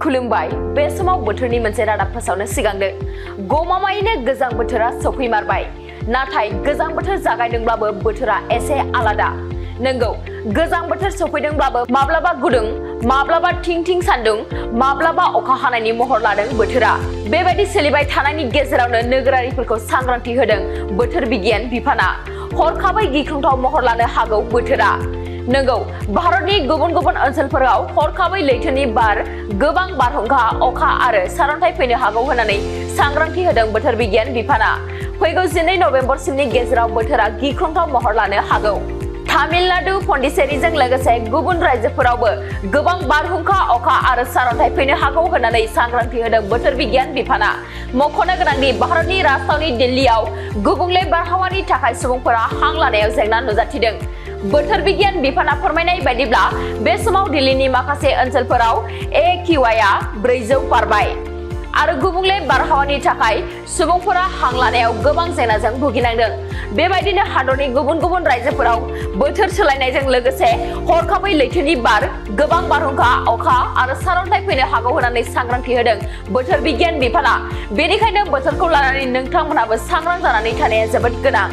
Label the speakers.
Speaker 1: खुलुमबाय बे समाव बोथोरनि मोनसे रादाब फोसावनो सिगांदों गमामायैनो गोजां बोथोरा सफैमारबाय नाथाय गोजां बोथोर जागायदोंब्लाबो बोथोरा एसे आलादा नंगौ गोजां बोथोर सफैदोंब्लाबो माब्लाबा गुदुं माब्लाबा थिं सान्दुं माब्लाबा अखा हानायनि महर लादों बोथोरा बेबायदि सोलिबाय थानायनि गेजेरावनो नोगोरारिफोरखौ सांग्रांथि होदों बोथोर बिगियान बिफाना हरखाबै गिख्रंथाव महर लानो हागौ बोथोरा नंगौ भारतनि गुबुन गुबुन ओनसोलफोराव हरखाबै लैथोनि बार गोबां बारहुंखा अखा आरो सारन्थाइ फैनो हागौ होननानै सांग्रांथि होदों बोथोर बिगियान बिफाना फैगौ 12 नबेम्बरसिमनि गेजेराव बोथोरा गिख्रंथाव महर लानो हागौ तामिलनाडु पन्डिचेरीजों लोगोसे गुबुन रायजोफोरावबो गोबां बारहुंखा अखा आरो सारन्थाइ फैनो हागौ होननानै सांग्रांथि होदों बोथोर बिगियान बिफाना मख'नो गोनांदि भारतनि राजधानी दिल्लीआव गुबुंले बारहावानि थाखाय सुबुंफोरा हां लानायाव जेंना नुजाथिदों बोथोर बिगियान बिफाना फोरमायनाय बायदिब्ला बे समाव दिल्लीनि माखासे ओनसोलफोराव AQI 400 बारबाय आरो गुबुंले बारहावानि थाखाय सुबुंफोरा हां लानायाव गोबां जेंनाजों भुगिनांदों बेबायदिनो हादरनि गुबुन गुबुन रायजोफोराव बोथोर सोलायनायजों लोगोसे हरखाबै लैथोनि बार गोबां बारहुंखा अखा आरो सारन्थाइ फैनो हागौ होननानै सांग्रांथि होदों बोथोर बिगियान बिफाना बेनिखायनो बोथोरखौ लानानै नोंथांमोनाबो सांग्रां जानानै थानाया जोबोद गोनां